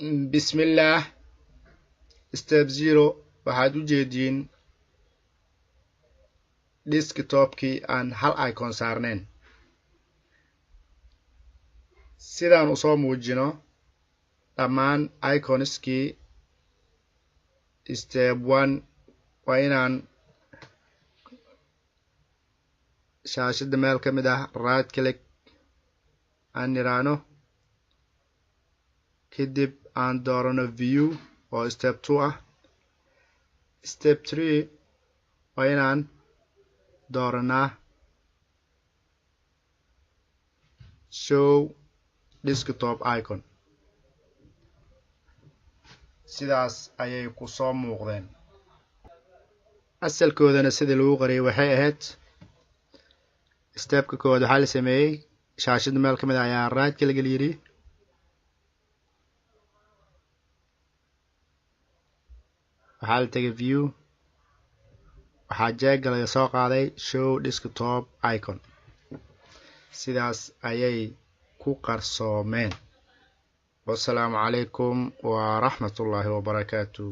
Bismillaah. Step 0, waxaad u jeediin desktopkii aan hal icon saarnayn. Sidaan usoo muujino dhammaan iconskii, step 1 waa inaan shaashadda meel ka mid ah right click aan niraano, kadib aan doorano view oo step 2 ah. Step 3 waa inaan dooranaa show desktop icon. Sidaas ayay ku soo muuqdeen. Asalkoodana sidii lagu qariyay waxay ahayd: stepka koowaad waxaa la sameeyey, shaashadda meel ka mid ah ayaa right click la yidhi, waxaa la tegay view, waxaa jeega laga soo qaaday show desktop icon. Sidaas ayay ku qarsoomeen. Wasalaamu calaykum waraxmatullaahi wabarakaatu.